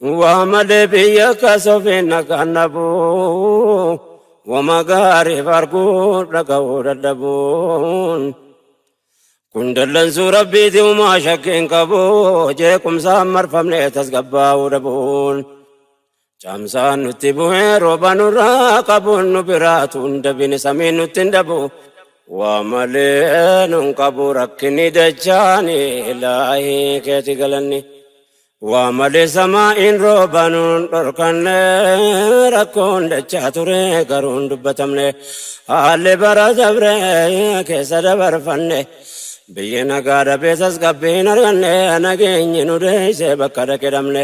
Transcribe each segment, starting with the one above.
Waa malee biyya kasofiin nagaan dhabu. Wama gaariif arguun dhaga'uu dadhabuun. Kun dallansuu rabbiiti umaa shakkiin qabu jeequmsaan marfamne tasgabbaa'uu dhabuun. Caamsaan nutti bu'ee rooba nurraa qabuun nu biraatu hin dabine samiin nutti hin dhabu. Waa malee nun qabu rakkinni dachaani ilaahii keeti galanni. Waa malee samaa'iin rooba nun dhorkanne rakkoon dachaa ture garuu hin dubbatamne. Haalli bara dabre keessa dabarfanne biyyi nagaa dhabee tasgabbii hin arganne nageenyi nu deeyse bakka dhaqe dhabne.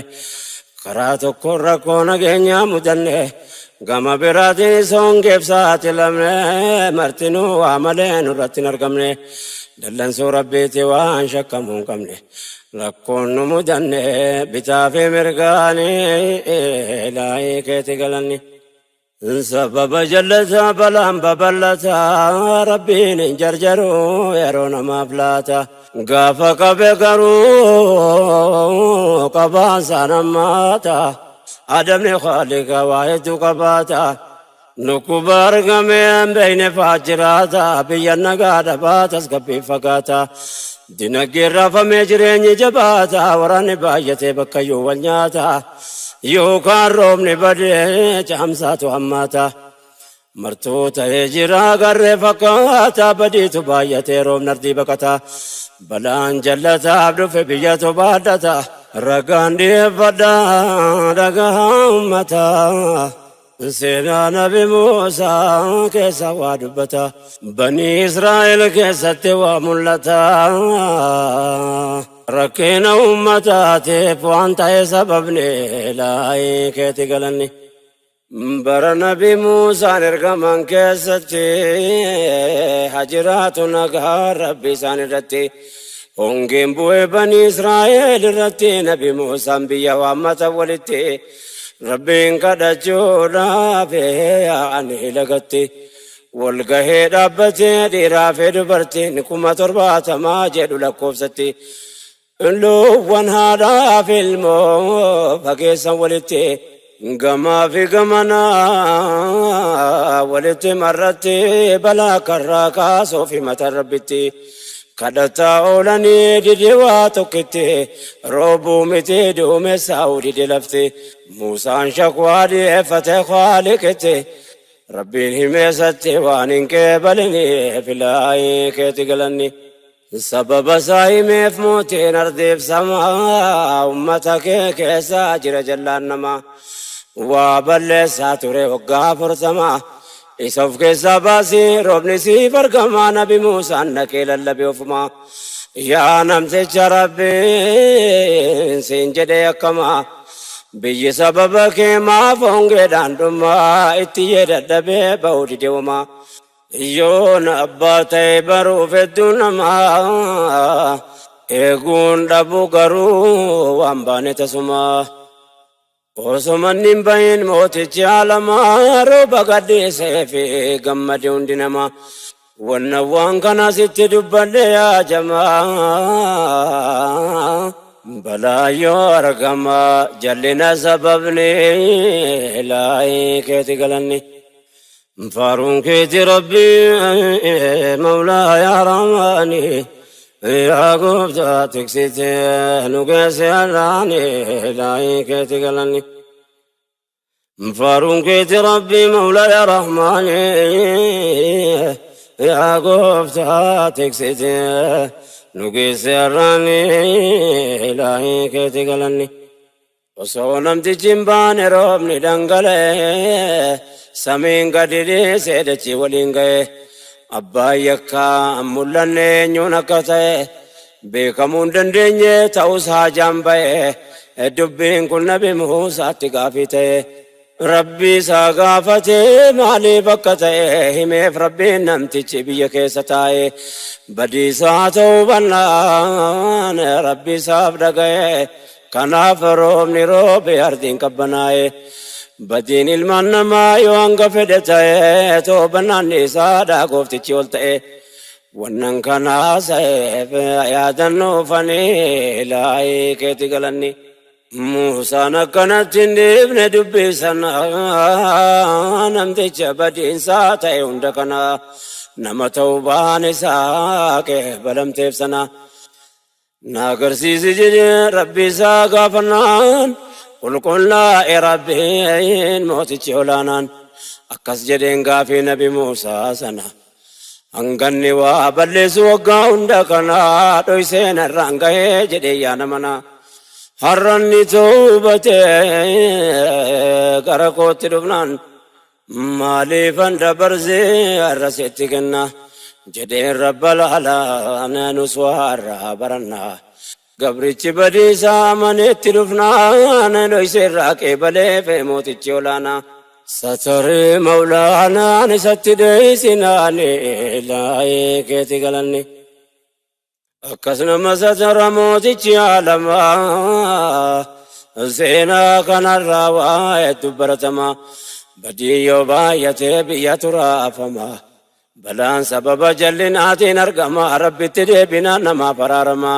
Karaa tokkoon rakkoo nageenyaa mudanne gama biraatiin hongeef saaxilamne martinuu waa malee nurratti hin argamne dallansuu rabbiiti waan shakkamuu hin qabne rakkoon nu mudanne bitaa fi mirgaanii ilaahii keeti galanni. Sababa jallataa balaan babal'ataa rabbiin hin jarjaru yeroo namaaf laata. Gaafa qabe garuu qabaan nammaata. Adamni khaalika waa hedduu qabaata. Dhukkuba argamee hin beekne fa'aa jiraata. Biyya nagaa dhabaa tasgabbii fagaata. Dinagdeen raafamee jireenyi jabaata. Waraanni baay'atee bakkayyuu wal nyaata. Yookaan roobni badee caamsaatu hammaata. Martuu ta'ee jira garree fakkaata badiitu baay'atee roobni ardii baqata. Balaan jallataaf dhufe biyyatu baadhata. Ragaan dhiyeeffadha dhagaa uummataa. Seenaa Nabi Muusaa keessa waa dubbata. Banii Israa'el keessatti waa mul'ata. Rakkina uummataatiif waan ta'e sababni ilaahii keeti galanni. Bara Nabi Muusaan ergaman keessatti hajiraatu nagaa Rabbi isaan irratti. Hongeen bu'ee banii Israa'el irratti Nabi Muusaan biyya waammata walitti. Rabbiin kadhachuudhaaf yaa'anii lagatti. Walgahee dhaabbatee dhiiraa fi dubartiin 70,000 jedhu lakkoofsatti. Loowwan haadhaa fi ilmoo fageessan walitti. Gamaa fi gamanaa walitti marratti balaa karraa kaasuu fi mataa rabbitti. Kadhataa oolanii dide waa tokkitti roobuu miti duumessaa'uu dide lafti. Muusaan shakwaa dhiyeeffate Khaaliqitti. Rabbiin himeessatti waan hin qeebaliniif ilaahii keeti galanni. Sababa isaa himeef mootiin ardiif samaa ummata kee keessa jira jallaan namaa. Waa balleessaa ture waggaa 40 isa of keessaa baasii roobni siif argamaa Nabi Muusaan dhaqee lallabe ofumaa. Yaa namticha Rabbiin siin jedhee akkamaa biyyi sababa kee maaf hongeedhaan dhumaa itti yee dadhabee ba'uu dide homaa. Yoon abbaa ta'e baruuf hedduu namaa eeguun dhabu garuu waan baane tasumaa. Osoo manni hin bahin mootichi alamaa rooba gadhiisee fi gammade hundi namaa. Wanna waan kana sitti dubbadhe yaa jamaa. Balaa yoo argama jallina sababni ilaahii keeti galanni. Faaruun keeti Rabbi Mawlaa yaa Rahmaani yaa gooftaa tiksite nu geesse har'aani ilaahii keeti galanni. Faaruun keeti Rabbi Mawlaa yaa Rahmaani yaa gooftaa tiksite nu geesse har'aani ilaahii keeti galanni. Osoo namtichi hin baane roobni dhangala'ee samiin gadi dhiisee dachii waliin ga'e. Abbaan yakkaa mul'anne eenyuun akka ta'e beekamuu hin dandeenye ta'us haajaan ba'e. Dubbiin kun Nabi Muusaatti gaafii ta'e. Rabbi isaa gaafate maaliif akka ta'e himeef Rabbiin namtichi biyya keessa taa'e. Badiisaa ta'uu bannaan Rabbi isaaf dhaga'e. Kanaaf roobni roobe ardiin qabbanaa'e. Badiin ilmaan namaa yoo hanga fedhe ta'e toobannaan isaadha gooftichi ol ta'e. Wannan kanaa sa'eef yaadannoo fanii ilaahii keeti galanni. Muusaan akkanatti hin dhiifne dubbii sana, namticha badiinsaa ta'e hunda kana, nama tawbaan isaa qeebalamteef sana. Na agarsiisi jedhee Rabbi isaa gaafannaan, qulqullaa'e Rabbiin mootichi olaanaan. Akkas jedheen gaafii Nabi Muusaa sana. Hanganni waa balleessu waggaa hunda kana dhoysee narraan gahee jedhee yaa namana. Har'anni tawbatee gara kootti dhufnaan, maaliifan dabarsee har'a sitti kenna jedheen Rabbal alaa, nus waa irraa baranna. Gabrichi badiisaa amaneetti dhufnaan, dhoysee irraa qeebalee mootichi olaanaa. Sataree Mawlaanaan isatti dheeysinaan, ilaahee keeti galanni. Akkas nama satara mootichi aalamaa, seenaa kanarraa waa hedduu baratama. Badii yoo baay'atee biyya turaafama. Balaan sababa jallinaatiin argama, Rabbitti deebinaan namaaf araarama.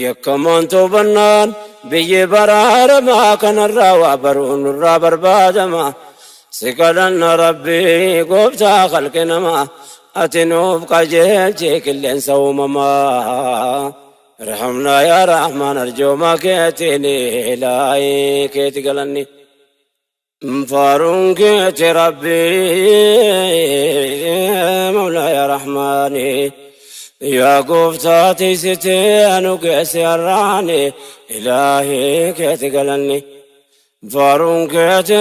Yakkamaan toobannaan biyyi baraarama, kanarraa waa baruun nurraa barbaadama. Si kadhanna Rabbii gooftaa khalqi namaa, ati nuuf qajeelchee qilleensa uumamaa. Irhamnaa yaa Rahmaan arjoomaa keetiin, ilaahii keeti galanni. Faaruun keeti Rabbii Mawlaa yaa Rahmaani. Yaa gooftaa tiisitee anu geesse har'aani, ilaahii keeti galanni. Faaruun keeti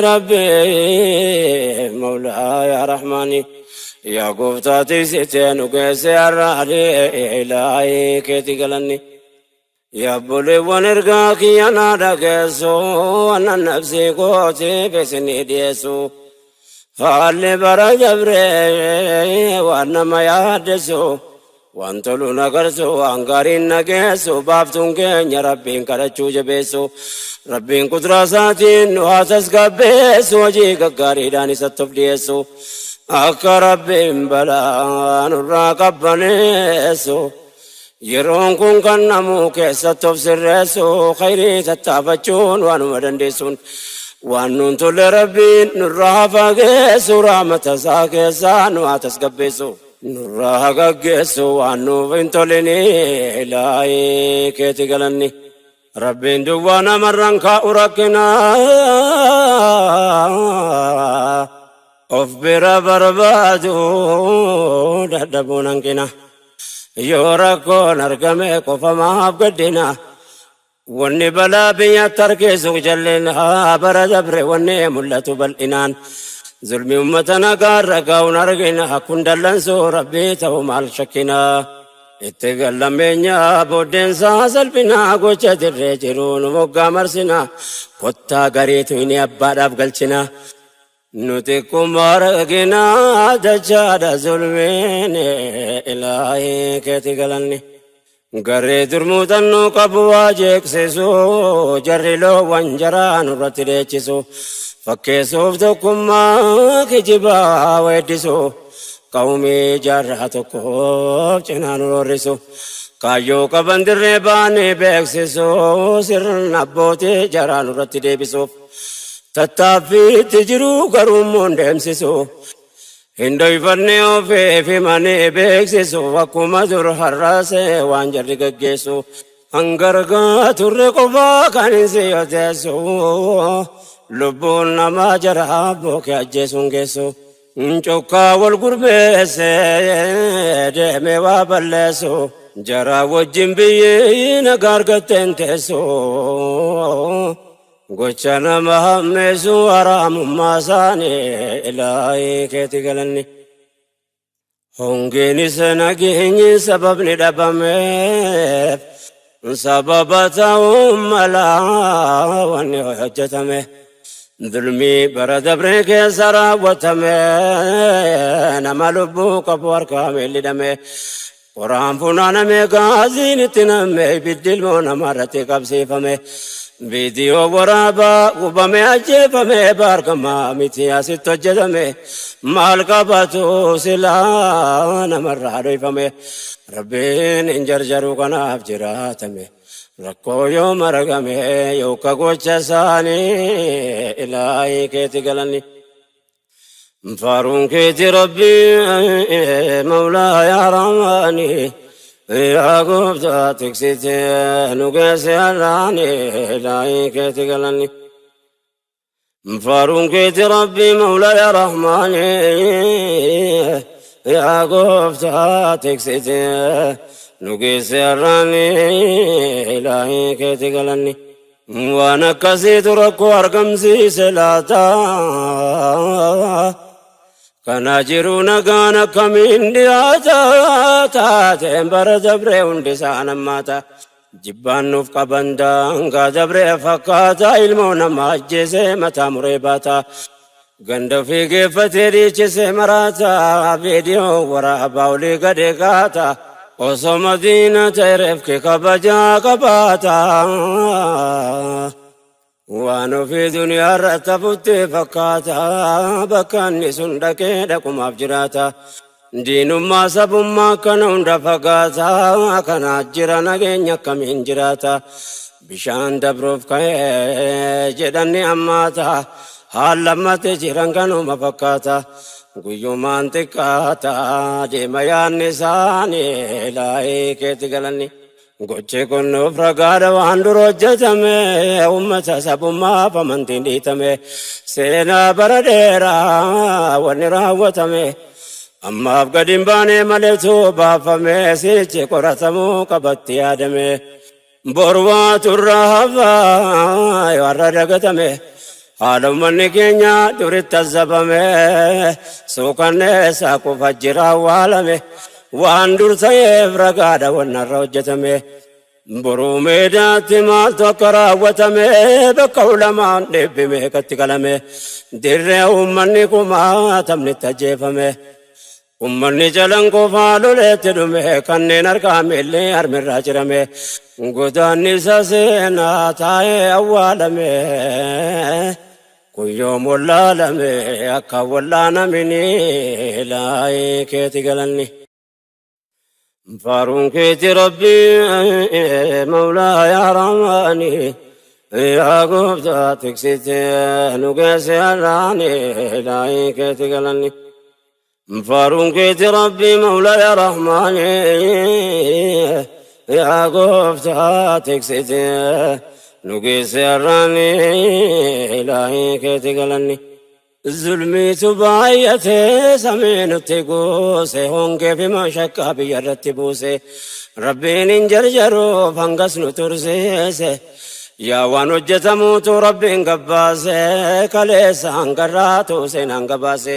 Rabbii Mawlaa yaa Rahmaani. Yaa gooftaa tiisitee anu geesse har'aani, ilaahii keeti galanni. Yaa obboleewwan, ergaa kiyya naa dhageessu, annan nafsii kootiif isinii dhiyeessu. Haalli bara dabree waan nama yaaddessu, waan tolu nagarsu, waan gaariin nageessu, baaftuun keenya Rabbiin kadhachuu jabeessu. Rabbiin kuduraa isaatiin nu haa tasgabbeessu, hojii gaggaariidhaan isatti of dhiyeessu. Akka Rabbiin balaa nurraa qabbaneessu. Yeroon kun kan namuu keessatti of sirreessu, khayrii tattaafachuun waanuma dandeessuun. Waan nuun tolle Rabbiin nurraa haa fageessu, rahmata isaa keessaa nu haa tasgabbeessu. Nurraa haa gaggeessu waan nuuf hin tolini, ilaahii keeti galanni. Rabbiin duwwaa namarraan kaa'u rakkina. Of bira barbaadu dadhabuun hanqina. Yoo rakkoon argame qofa maaf gaddina? Wanni balaa biyyatti harkisu jallina, bara dabre wanni mul'atu bal'inaan. Zulmi uummata nagaarra gaa'uun argina, kun dallansuu Rabbii ta'u maal shakkina? Itti gallameenya booddeensaa salphina, gocha dirree jiru nu moggaa marsina. Kottaa gareetu inni abbaadhaaf galchina. Nuti kuma argina dachaadha zulmiin, ilaahii keeti galanni. Garee dur muuxannoo qabu waa jeeqsisu, jarri loowwan jaraa nurratti dheechisu. Fakkeessuuf tokkummaa kijibaa weeddisu. Qawmii jaarraa tokkoof cinaa nu roorrisu. Kaayyoo qaban dirree baanii beeksisu, sirna abbootii jaraa nurratti deebisuuf. Tattaaffiitti jiru garuu immoo hin deemsisu. Hin dhoyfanne ofiif himanii beeksisu, akkuma dur har'aasee waan jarri gaggeessu. Hangargaa turre qofaa kan hin siyoteessu. Lubbuun namaa jara bookee ajjeesuun geessu. Cokkaa wal gurmeesse deemee waa balleessu. Jara wajjin biyyi nagaa argatteen teessu. Gocha nama hammeessu haraamummaa isaanii, ilaahii keeti galanni. Hongeenis nageenyi sababni dhabameef, sababa ta'uu mala wanni hojjetame. Zulmii bara dabree keessa raawwatame, nama lubbuu qabu harkaa miillidhame. Qoraan funaaname, gaaziin itti namme, ibiddi ilmoo namaa irratti qabsiifame. Viidiyoo waraabaa gubame ajjeefame, baargamaa miti asitti hojjetame. Maal qabatu silaa namarraa dhoyfame? Rabbiin hin jarjaru kanaaf jiraatame. Rakkoo yoom argame yooka gocha isaanii ilaahii keeti galanni. Faaruun keeti Rabbii Mawlaa yaa Rahmaani yaa gooftaa tiksitee nu geesse har'aani ilaahii keeti galanni. Faaruun keeti Rabbii Mawlaa yaa Rahmaani yaa gooftaa tiksitee nu geesse har'aani ilaahii keeti galanni. Waan akkasiitu rakkoo argamsiise laata. Kana jiru nagaan akkamiin dhiyaata taateen bara dabree hundi isaa nammaata. Jibbaan nuuf qaban daangaa dabree fakkaata ilmoo nama ajjeesee mataa muree baata. Ganda ofii geeffatee dhiichisee maraata viidiyoo waraabaa olii gadi kaata. Osoo madiina ta'e reefki kabajaa qabaata. Waan ofii duniyaa irratti hafutti fakkaata bakka inni sun dhaqee dhaqumaaf jiraata. Diinummaa sabummaa kana hunda fagaata kana jira nageenya akkamiin jiraata. Bishaan dabruuf ka'ee jedhanni ammaata haala ammatti jiran kanuma fakkaata. Guyyumaan xiqqaata deema yaadni isaanii laayii keetti galanni. Gochi kun nuuf ragaadha waan dura hojjetame uummata sabummaaf amantiin dhiitame seenaa bara dheeraa wanni raawwatame ammaaf gadi hin baane maleetu baafame sichi qoratamuu qabatti yaadame boru waatu irraa hafaa yoo har'a dagatame haala uummanni keenya duritti azabame suukanneessaa kufa jira awwaalame waan dur ta'eef ragaadha wanna irra hojjetame. Boruu meedaatti maaltu akka raawwatame bakka ulamaan dhibbi meeqatti qalame dirree uummanni kumaatamni itti ajjeefame. Uummanni jalan qofaa loleetti dhume kanneen harkaa miillee harmirraa cirame godaanni isa seenaa taa'ee awwaalame. Kun yoom wallaalame akka wallaanamini laayii keeti galanni. Faaruun keeti Rabbii Mawlaa yaa Rahmaani yaa gooftaa tiksitee nu geesse har'aani laayii keeti galanni. Faaruun keeti Rabbii Mawlaa yaa Rahmaani yaa gooftaa tiksitee nu geesse har'aani laayii keeti galanni. Zulmiitu baay'atee samii nutti goose hongee fi mashakkaa biyya irratti buuse Rabbiin hin jarjaruuf hangas nu tursiise yaa waan hojjetamuutu Rabbiin gabbaase kaleessa hangarraatu seenaan gabaase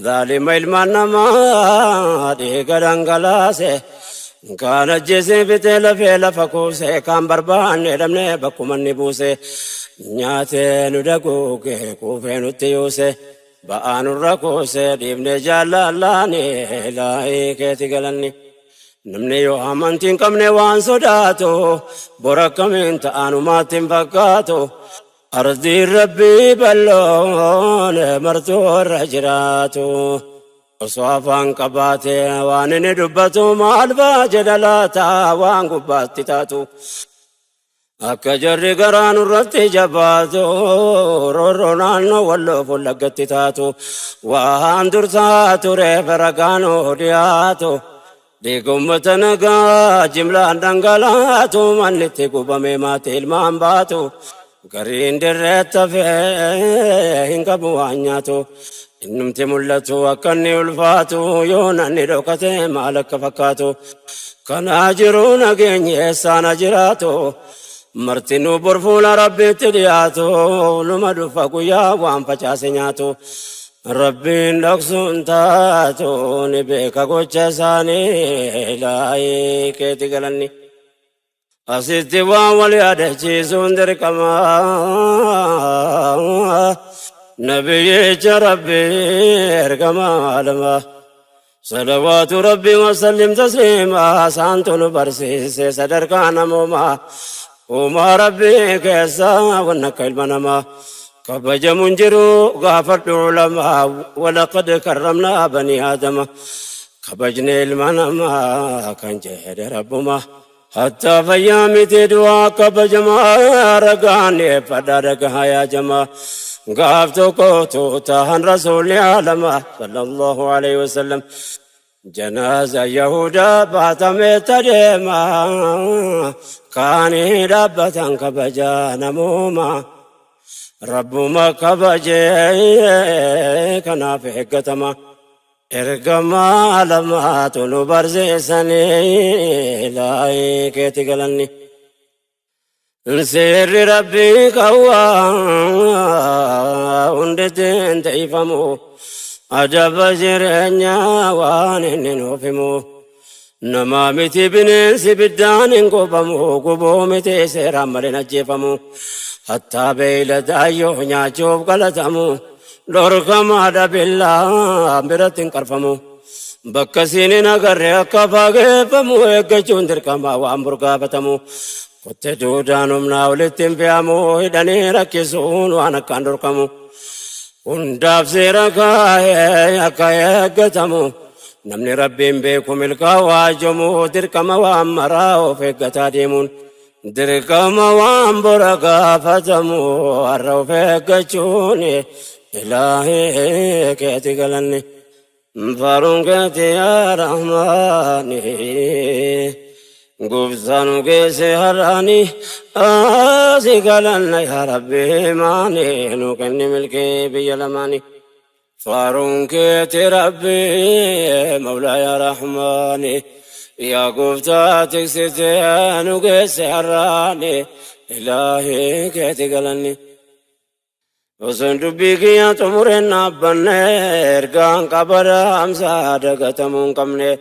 zaalima ilmaan namaa dhiiga dhangalaase kaan ajjeesee fixee lafee lafa kuuse kaan barbaanne dhabnee bakkuma inni buuse nyaatee nu daguuge kuufee nutti yuuse ba'aa nurra kuuse dhiifne jaallallaani laayii keeti galanni. Namni yoo amantii hin qabne waan sodaatu bora akkamiin ta'anumaatti hin fakkaatu. Ardiin rabbii bal'oon martuu irra jiraatu. Osoo afaan qabaate waan inni dubbatu maal faa jedha laata waan gubbaatti taatu. Akka jarri garaa nurratti jabaatu roorroo naannoo walloo fullaggatti taatu waan dur ta'aa tureef ragaan dhiyaatu. Dhiiga uummata nagaa jimlaan dhangalaatu manni itti gubame maatii ilmaan baatu. Gariin dirreetti hafee hin qabu waan nyaatu. Innumti mul'atu akka inni ulfaatu yoo namni dhokate maal akka fakkaatu. Kanaa jiru nageenyi eessaan jiraatu. Martinuu bor fuula Rabbiitti dhiyaatu. Numa dhufa guyyaa waan facaase nyaatu. Rabbiin dhoksuun taatu ni beeka gocha isaanii laayii keeti galanni. Asitti waan wal yaadachiisuun dirqama. Nabiyyicha Rabbii ergama alama. Salawaatu Rabbii wasallim tasliima saantu nu barsiise sadarkaa namoomaa. Uumaa Rabbii keessaa wanna akka ilma namaa. Kabajamuun jiru gaafadhu ulamaa walaqad karramnaa banii aadama. Kabajne ilma namaa kan jedhe Rabbuma. Hattaa fayyaa miti du'aa kabajamaa ragaan dhiyeeffadhaa dhagahaa yaa jamaa. Gaaf tokko tuutahan rasuulli alama sallallahu alaihi wasallam. Janaaza Yahudaa baatamee tadeema kaanii dhaabbatan kabajaa namooma. Rabbuma kabajee kanaaf eeggatama. Ergamaa lamaatu nu barsiisanii laayii keeti galanni. Seerri Rabbii qawwaa hundittiin teeyfamu adaba jireenyaa waan inni nuuf himu. Namaa miti bineensi biddaan hin gubamu gubuu miti seeraan malee hin ajjeefamu. Hattaa beeyladaayyoo nyaachuuf galatamu dhorkamaadha billaa biratti hin qarfamu. Bakka siin hin agarre akka fageeffamu eeggachuun dirqama waan burgaafatamu. Kotte duudaan humnaa olitti hin fe'amu hidhanii rakkisuun waan akkaan dhorkamu. Hundaaf seera kaa'ee akka eeggatamu. Namni Rabbiin beeku milkaa'u haajomu dirqama waan maraa of eeggataa deemuun. Dirqama waan bora gaafatamu har'a of eeggachuun ilaahii keeti galanni. Faaruun keeti yaa Rahmaani. Gooftaa nu geesse har'aani. Asi galanna yaa Rabbi maani nu kenni milkii biyya lamaani. Faaruun keeti Rabbi Mawlaa yaa Rahmaani. Yaa gooftaa tiksitee nu geesse har'aani. Ilaahii keeti galanni. Osoon dubbii kiyya xumureen dhaabbanne ergaan qaba dhaamsa dagatamuu hin qabne.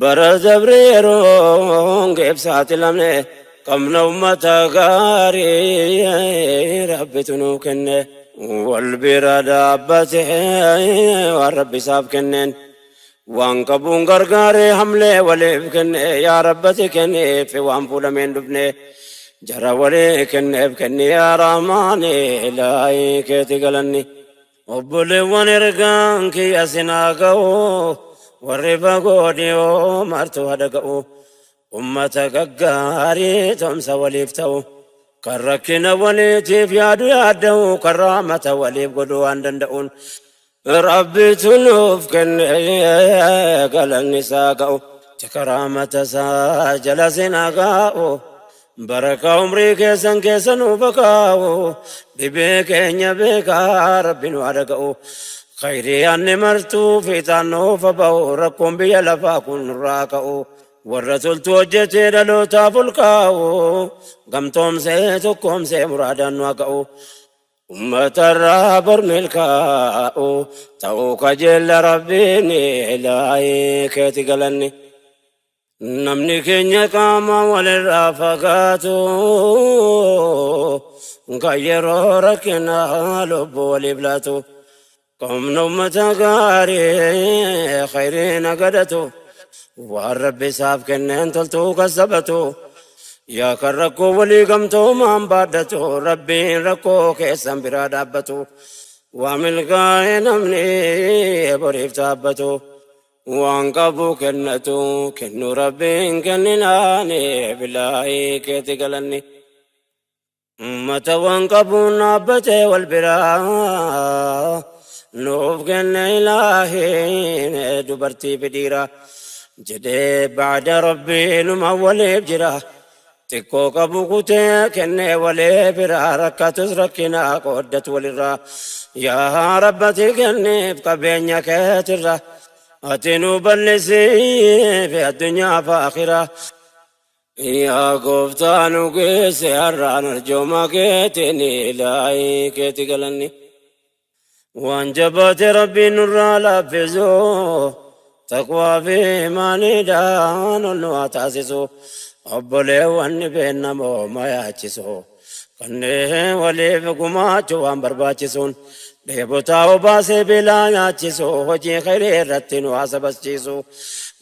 Bara dabre yeroon geef saaxilamne qabna ummata gaarii rabbitu nuu kenne. Wal bira dhaabbate waan rabbi isaaf kenneen. Waan qabuun gargaaree hamlee waliif kenne yaa rabbati kenniif waan fuudhameen dhufne. Jara walii kenneef kenni yaa rahmaani ilaahii keeti galanni. Obboleewwan ergaan kiyya sinaa ga'u warri fagoo dhiyoo martuu haa dhaga'u. Ummata gaggaarii tumsa waliif ta'u kan rakkina waliitiif yaadu yaadda'u kan rahmata waliif godhu waan danda'uun Rabbitu nuuf kenne galanni isaa ga'u tika rahmata isaa jala sinaa gaa'u barakaa umrii keessan keessa nuuf kaa'u dhibee keenya beekaa Rabbi nu haa dhaga'u khayrii yaanni martuu fiixaan nuuf ba'u rakkoon biyya lafaa kun nurraa ka'u warra toltuu hojjetee dhalootaaf ol kaa'u gamtoomsee tokkoomsee muraadaan nu haa ga'u ummatarraa bor milkaa'u ta'uu kajeella Rabbiin ilaahii keeti galanni. Namni keenya qaama walirraa fagaatu kan yeroo rakkinaa lubbuu waliif laatu. Qomna ummata gaarii khayrii nagadatu waan rabbi isaaf kenneen toltuu kassabatu yaa kan rakkoo walii gamtoomaan baadhatu rabbiin rakkoo keessan biraa dhaabbatu waa milkaa'e namni boriif dhaabbatu waan qabu kennatu kennu rabbiin kenninaani bilaahii keeti galanni. Ummata waan qabuun dhaabbatee wal biraa nuuf kenne ilaahiin dubartii fi dhiira jedhee ba'da rabbii numa waliif jira. Xiqqoo qabu kutee kennee walii biraa rakkatus rakkina qooddatu walirraa. Yaa rabbati kenniif qabeenya keetirra ati nu bal'isiif addunyaa fi akhiraa. Yaa gooftaa nu geesse har'aan arjooma keetiin ilaahii keeti galanni. Waan jabaate rabbiin nurraa laaffisu taqwaa fi imaaniidhaan ol nu haa taasisu. Obboleewwan dhibeen namooma yaachisu. Kanneen waliif gumaachuu waan barbaachisuun dheebotaa obaasee beelaa nyaachisu hojii khayrii irratti nu haa sabaschiisu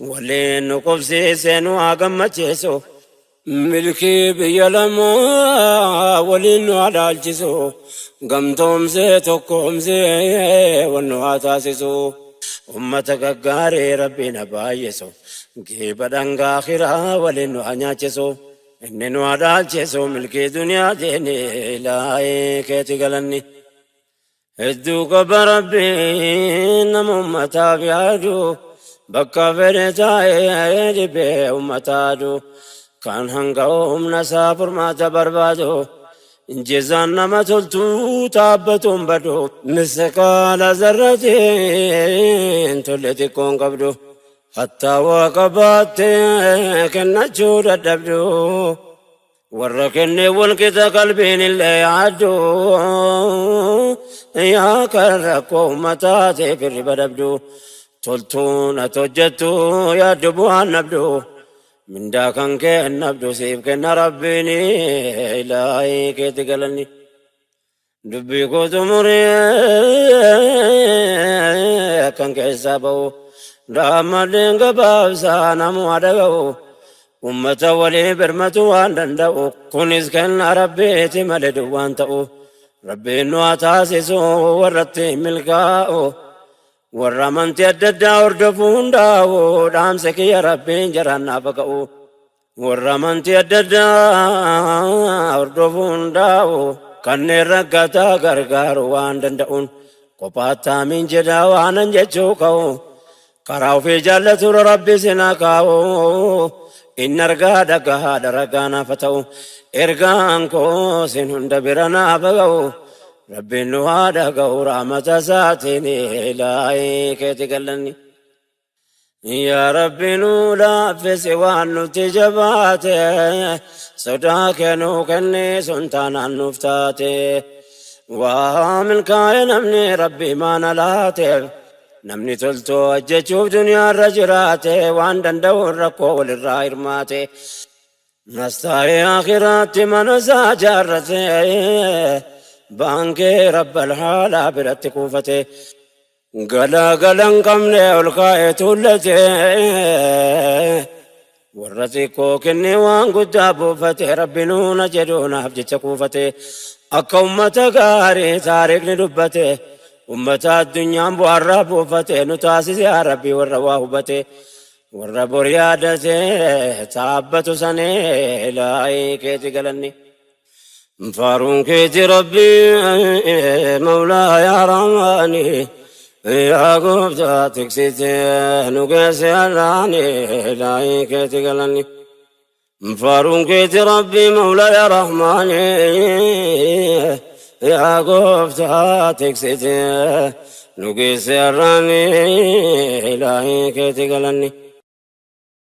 waliin nu qubsiisee nu haa gammachiisu milkii biyya lamaa waliin nu haa dhaalchisu gamtoomsee tokkoomsee wal nu haa taasisu. Ummata gaggaarii Rabbiin haa baay'isu. Geeba dhangaa akhiraa waliin nu haa nyaachisu. Inni nu haa dhaalchisu milkii duniyaa deeni ilaahii keeti galanni. Hedduu qaba Rabbiin nama ummataaf yaadu. Bakka fedhe taa'ee dhibee ummataa adu. Kan hanga humna isaa furmaata barbaadu. Jezaan nama toltuu taabbatuun badu. Misqaala zarratiin tolle xiqqoon qabdu. Hattaa waa qabaattee kennachuu dadhabdu. Warra kennee wal qixa qalbiin illee yaaddu. Yaa kan rakkoo uummataatiif hirriba dhabdu. Toltuun ati hojjettu yaaddu bu'aan dhabdu. Mindaa kan kee hin dhabdu siif kenna Rabbiin ilaahii keeti galanni. Dubbii koo xumuree akkan keessaa ba'u. Daammadeen gabaabsaa namuu dhaga'u. Ummata walii birmatu waan danda'u. Kunis kenna Rabbiiti malee duwwaan ta'u. Rabbiin nu haa taasisu warratti milkaa'u. Warra amantii adda addaa hordofu hundaa'u dhaamsa kiyya Rabbiin jaraan naaf ga'u. Warra amantii adda addaa hordofu hundaa'u kanneen rakkataa gargaaru waan danda'uun kophaatti amiin jedhaa waanan jechuu ka'u. Karaa ofii jaallatu Rabbi sinaa kaa'u. Inni argaa dhagahaadha ragaa naaf ta'u. Ergaan koo sin hunda bira naaf ga'u. Rabbiin nu haa dhaga'u rahmata isaatiin ilaahii keeti galanni. Yaa Rabbi nu laaffisi waan nutti jabaate sodaa kee nuu kenni sun taanaan nuuf taate. Waa milkaa'e namni Rabbi maana laateef namni toltoo hojjechuuf duniyaarra jiraate waan danda'uun rakkoo walirraa hirmaate. Nastaa'ee akhiraatti mana isaa jaarrate baankee rabbal haalaa biratti kuufate. Galaa gala hin qabne ol kaa'ee tuullate. Warra xiqqoo kennee waan guddaa buufate Rabbi nuuna jedhu naaf jecha kuufate. Akka ummata gaarii taariikni dubbate. Ummata addunyaan bu'aarraa buufate nu taasise yaa Rabbi warra waa hubate. Warra bor yaadate taabbatu sanee ilaahii keeti galanni. Faaruun keeti Rabbi Mawlaa yaa Rahmaani yaa gooftaa tiksite nu geesse har'aani ilaahii keeti galanni. Faaruun keeti Rabbi Mawlaa yaa Rahmaani yaa gooftaa tiksite nu geesse har'aani ilaahii keeti galanni.